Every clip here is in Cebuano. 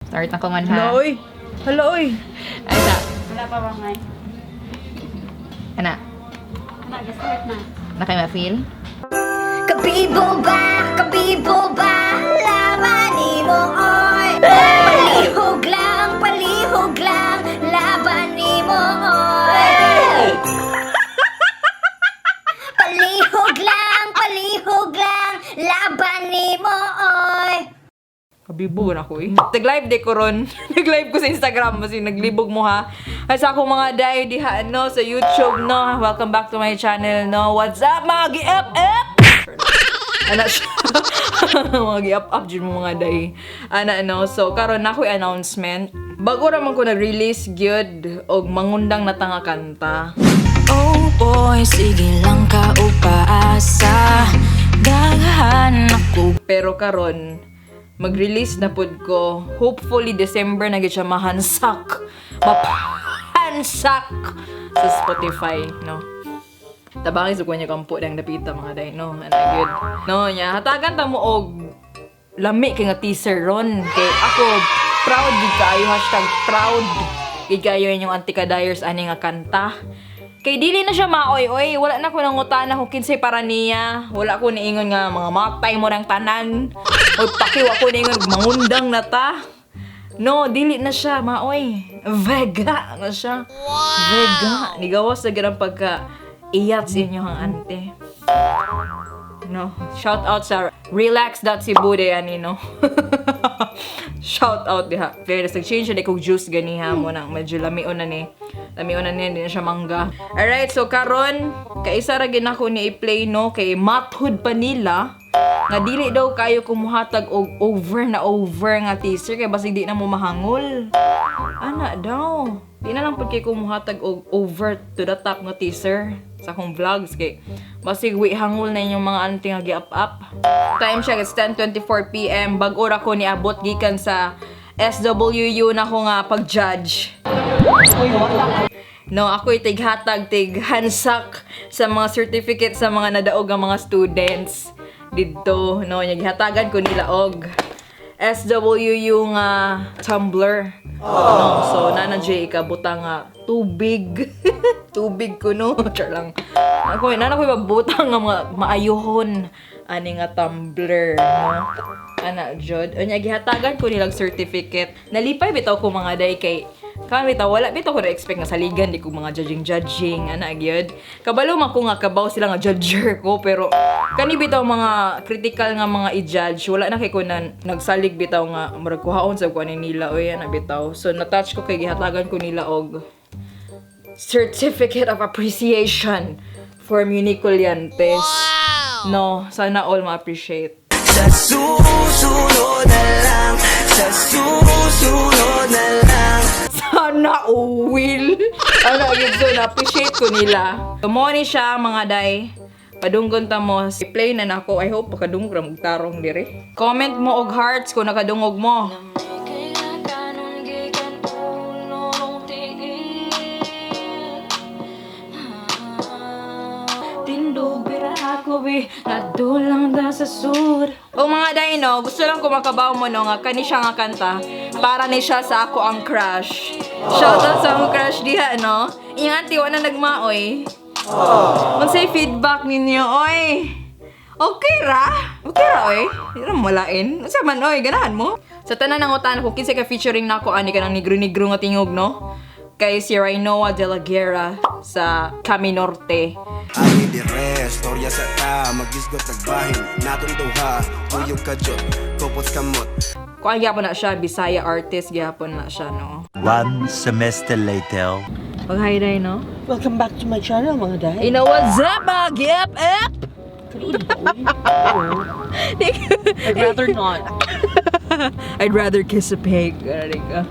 Start na ko man Hala ha. oy. Hala oy. Ay sa. Wala pa ba ngay? Ana, Wala, start na. na kay ma-feel? Kabibo ba? Kabibo ba? Laban nimo oy. Palihog lang, palihog lang, laban nimo oy. Palihog lang, laban nimo oy. Kabibo na ko eh. Nag-live day ko ron. Nag-live ko sa Instagram. Kasi naglibog mo ha. Ay sa akong mga day diha no, sa YouTube no. Welcome back to my channel no. What's up mga gi-up-up? Ana siya. Mga gi-up-up dyan mo mga day. Ana no. So karon na ako'y announcement. Bago ra man ko nag-release gyud og mangundang na tanga kanta. Oh boy, sige lang ka upaasa. Daghan ako. Pero karon mag-release na pud ko. Hopefully December na gid siya mahansak. Mapansak sa Spotify, no. Tabangin sa kunya kampo dang dapita mga day, no. Ana good. No nya, hatagan ta mo og lami kay nga teaser ron kay ako proud gid kaayo, #proud gid kaayo inyong anti-kadayers ani nga kanta. Kay dili na siya maoy-oy, wala na ko nangutana kung kinsay para niya. Wala ko niingon nga mga matay mo ng tanan. Oy pakiw ako niingon mangundang na ta. No, dili na siya maoy. Vega na siya. Vega. Nigawas na gid ang pagka iyat sa inyong ante. No. Shout out sa relax.cebu de ani no. Shout out diha. Pero nag-change na kog juice ganiha mo nang medyo lamion na ni. Lamion na ni, hindi na siya mangga. Alright, so karon kaisa ra gid nako ni i-play no kay mathud pa nila nga dili daw kayo kumuhatag og over na over nga teaser kay basig di na mo mahangol. Ana daw. Di na lang pud kay kumuhatag og over to the top nga teaser sa akong vlogs kay basig wi hangol na inyong mga ante nga gi-up up. Time check, it's 10:24 PM. Bag-o ra ko niabot gikan sa SWU na ko nga pag-judge. No, ako'y tighatag, tighansak sa mga certificate sa mga nadaog nga mga students didto. No, gihatagan ko nila og SWU nga tumbler. No, so nana J ka butang nga tubig. Tubig ko no. Char lang. Ako nana ko mabutang nga mga maayuhon ani nga tumbler, no. Ana jud. Unya gihatagan ko nilang certificate. Nalipay bitaw ko mga day kay kami bitaw wala bitaw ko na-expect nga saligan di ko mga judging judging ana gyud. Kabalo man ko nga kabaw sila nga judger ko pero kani bitaw mga critical nga mga i-judge wala na kay ko na nagsalig bitaw nga murag kuhaon sa ko ani nila oy ana bitaw. So na-touch ko kay gihatagan ko nila og certificate of appreciation for Municuliantes. No, sana all ma-appreciate. Sa susunod na lang. Sa susunod na lang. Sana will. Ano, yun so, na-appreciate ko nila. Tumo ni siya, mga day. Padunggon ta mo. I-play na nako. I hope makadungog ra mong tarong dire. Comment mo og hearts kung nakadungog mo. Tindog bira ako be, nadulang da sa sur. O mga day, no, gusto lang ko makabaw mo, no, nga kani siya nga kanta. Para ni siya sa ako ang crush. Shout out sa akong crush diha, no. Iyang auntie, wala nagmaoy. Unsay feedback ninyo, oy? Okay ra? Okay ra, oy? Di ra malain. Unsa man, oy? Ganahan mo? Sa tanan ng utan ko, kinsa ka featuring nako ani kanang negro-negro nga tingog, no? Kay si Raynoa de la Guerra sa Cami Norte. Ay dire, storya sa ta. Magisgot nagbahin, natong duha. Uyog ka jud, kupot kamot. Kuan gyapon na siya, Bisaya artist gyapon na siya, no? One semester later. Pag-hi day, no? Welcome back to my channel, mga day. You know what's up, mga gip up? I'd rather not. I'd rather kiss a pig. Ganun ka.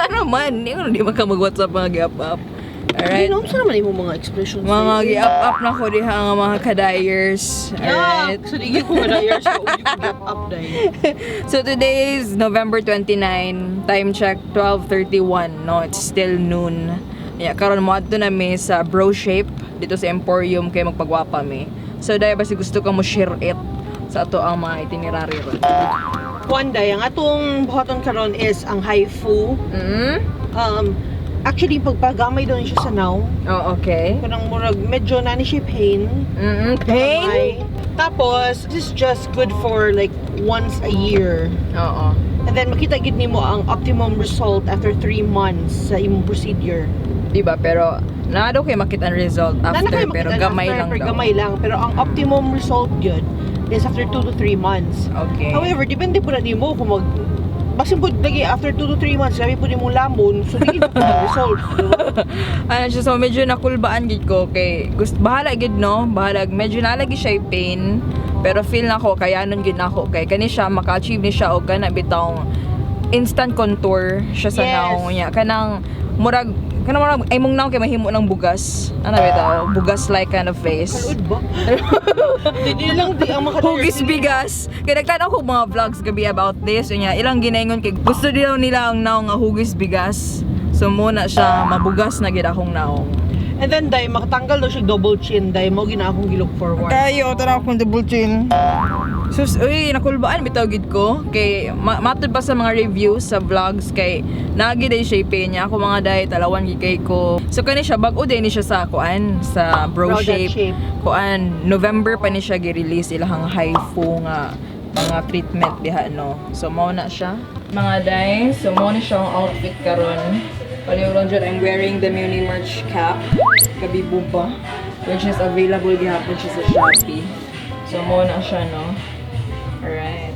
Ano man, hindi ko di man ka mag-WhatsApp mga gip up. Alright. Hindi naman naman yung mga expressions. Mga gi-up up na ko diha nga mga kadayers. Yeah, Alright. so di ko mga years ko, ug give up day. So today is November 29, time check 12:31, no? It's still noon. Yeah, karon mo adto na mi sa Bro Shape dito sa Emporium kay magpagwapa mi. So dahil basi gusto ka mo share it sa ato ang mga itinerary ron. Kuan day, ang atong buhaton karon is ang HIFU. Actually, pagpagamay daw ni siya sa nawong. Oh, okay. Kanang murag medyo na ni siya pain. Pain? Gamay. Tapos, this is just good for like once a year. Oo. And then makita gid nimo ang optimum result after 3 months sa imong procedure. Diba? Pero naa daw kay makita ang result Naa na after, kayo pero makita gamay after, lang pero daw. gamay lang. Pero ang optimum result yun is after 2 to 3 months. Okay. However, depende po na nimo kung mag basin po lagi after 2 to 3 months, sabi po nimo lamon, so di po ang result. Diba? Ano siya, so medyo nakulbaan gid ko kay gusto bahala gid no, bahala medyo nalagi siya yung pain. Pero feel na ko kayanon gid nako kay kani siya maka-achieve ni siya og kana bitawng instant contour siya sa naong niya. Kanang murag ay mong naong kay mahimo ng bugas. Ano bitaw? Bugas like kind of face. Kaluod ba? Di, di lang di ang makadayag. Hugis bigas. Kaya nagtanaw ko mga vlogs gabi about this. Yun nga, ilang ginaingon kay gusto daw nila ang naong nga hugis bigas. So muna siya mabugas na gid akong naong. And then day makatanggal daw siya double chin day mo gina akong gi-look forward. Kayo, tara akong double chin. Sus, uy, nakulbaan bitaw gid ko. Kay matud pa sa mga reviews sa vlogs kay nagi day siya pain niya ako mga day talawan gid kay ko. So kani siya bag-o day ni siya sa kuan sa brow Brow dot shape. shape. Kuan November pa ni siya gi-release ilahang HIFU nga mga treatment diha no. So mao na siya. Mga day, so mao na siya ang outfit karon. Paliw lang dyan, I'm wearing the Muni merch cap. Kabibo pa. Which is available gihapon siya sa Shopee. So mao na siya no. Alright.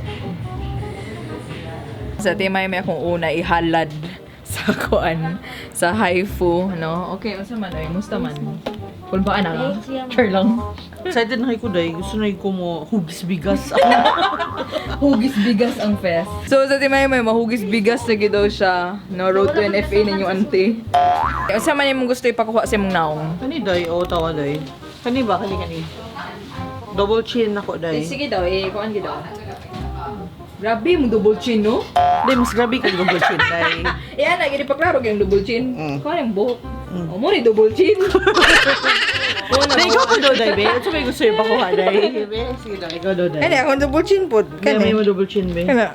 Sa timay may akong una ihalad sa kuan sa HIFU no. Okay, unsa man ay musta man. Kulbaan na nga. Char lang. Excited na kay ko day, gusto na ko mo hugis bigas. Hugis bigas ang fest. So sa timay may mahugis bigas na gid daw siya. No road to NFA ninyo auntie. Unsa man imong gusto ipakuha sa imong naong? Kani day, oh tawa day. Kani ba kani kani? Double chin ako day. Sige daw, eh kuan gid daw. Grabe mo double chin no? Day mas grabe kay double chin day. Eh ana gid ipaklaro gyud ang double chin. Kuan ang buhok. Oh, mo ni double chin. Oh, na. Day ikaw po daw day be. Unsa may gusto ipakuha day? Be, sige daw ikaw daw day. Kani akong double chin pod. Kani may mo double chin be. Kana.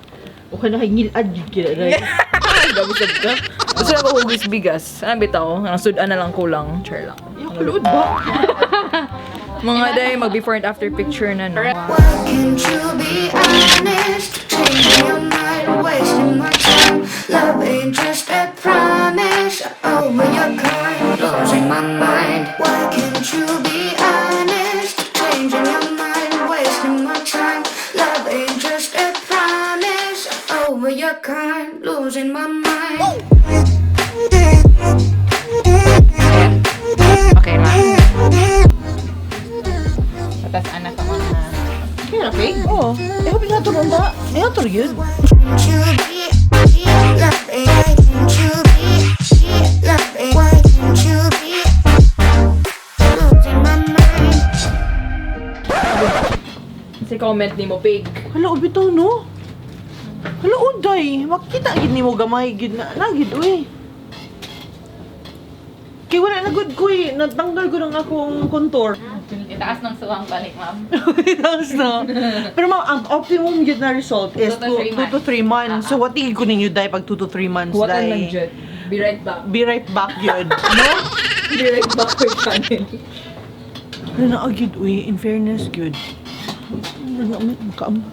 Okay na kay ngilad jud kila day. Gabi sab ka. Gusto na ko hugis bigas. Ano bitaw? Ang sudan na lang kulang. Char lang. Kaluod ba? Mga day, mag before and after picture na no. Why can't you be honest? Changing your mind, wasting my time. Love ain't just a promise. Over your kind, losing my mind. Why can't you be honest? Changing your mind, wasting my time. Love ain't just a promise. Over your kind, losing my mind. Okay lang. Patas anak ka mga. Kaya pig? Oo. Eh, hope nga to ba? Eh, to yun. Can't you be love ain't why can't you be love ain't why can't you be losing my mind? Si comment ni mo, pig. Hala, bitaw no? Hala, uday. Makita gid nimo gamay gid na. Na gid uy. Kay wala na good ko eh. Natanggal ko ng akong contour. Itaas ng suwang balik, ma'am. Tapos na. Pero ma'am, ang optimum gid na result is 2 to 3 2 to 3 months. So what tingin ko ninyo day pag 2 to 3 months Huwatan day? lang jud. Be right back. Be right back yun. No? Be right back for channel. Pero na agad uy, in fairness good. Makaam.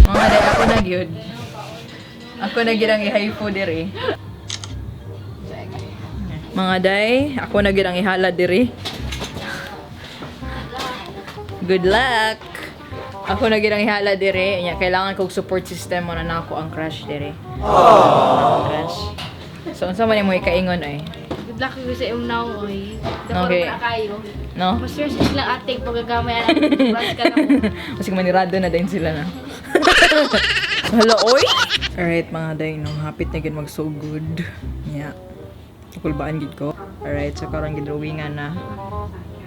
Mga day, ako na gyud. Ako na gyud ang i-HIFU diri. Mga day, ako na gyud ang ihala diri. Good luck! Ako na gyud ang ihala diri. Nya kailangan kog support system mo na nako ang crush diri. Ang crush. So unsa man imo ikaingon ay? Good luck ko sa imong naong oy. Daparo Okay. na kayo. No? Mas yours is lang ating pagagamay anak. Brush ka na mo. Kasi manirado na din sila na. Hello, oy! Alright, mga day, no, hapit na gid mag so good. Yeah. Kulbaan gid ko. Alright, so karon gidrawingan na.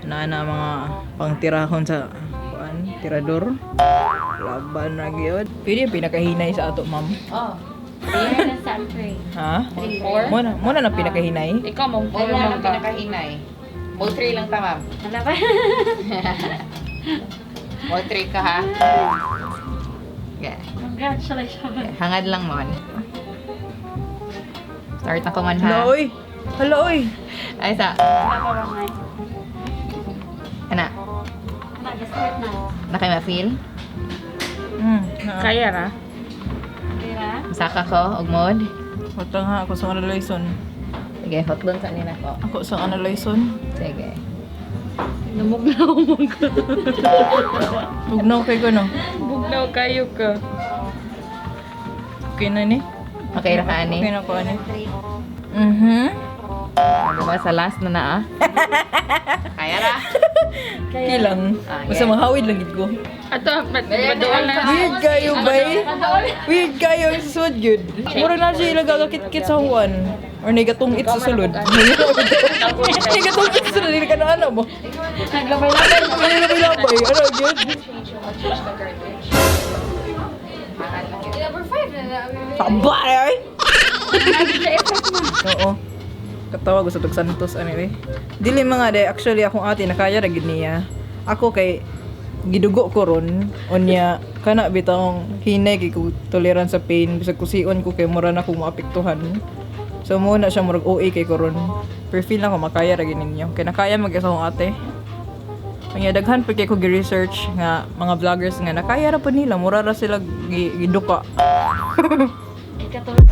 Na na mga pangtirahon sa kuan, tirador. Laban na gyud. Pwede yung pinakahinay sa ato, ma'am. Oh. Clear na sa Sa 3. Ha? Four? Muna na pinakahinay. Ikaw, ma'am. Four Wala lang na ka. pinakahinay. Mo 3 lang ta, ma'am. Wala pa. Mo 3 ka, ha? Yeah. Congratulations. Hangad lang, mon. Start ako man, Hala ha? oy. Hala oy. Ay, sa. Wala pa ba ngayon? Ana, Nag-start na. na kayo ma-feel? Naa. Kaya ra. Tira? Saka ko, og mod. Watang ha, ako sa analyson. Sige, hotdog sa nila ko. Ako sa analyson. Sige. Namugnaw mo ko. Bugnaw kay ko no. Bugnaw kayo ka. Okay na ni. Okay ra ka, ani? Okay na ko ani. Diba, sa last na na, ah. Kaya ra. Okay lang. Ah, Basta yeah. mahawid lang gid ko. Ato, maduol na. Weird kayo, bay. Weird kayo, sud gyud. Mura na siya ila gagakit-kit sa huwan. Or nagatungit sa sulod. Nagatungit sa sulod, hindi ka na ano mo. Naglabay-labay. Naglabay-labay. Ano gyud? Number 5 na na. Taba eh! Oo. Katawa ko sa Tug Santos anyway. Dili mga de, actually akong ate nakaya ra gid niya. Ako kay gidugo ko ron unya kana bitawng hinay kay ko tolerance sa pain bisag kusion ko kay mura na akong maapektuhan. So mo na siya murag OA kay ko ron. Pero feel na ko makaya ra gid ninyo. Kay nakaya mag isa akong ate. Unya daghan pa kay ko gi-research nga mga vloggers nga nakaya ra pud nila mura ra sila giduka. Ikatulog.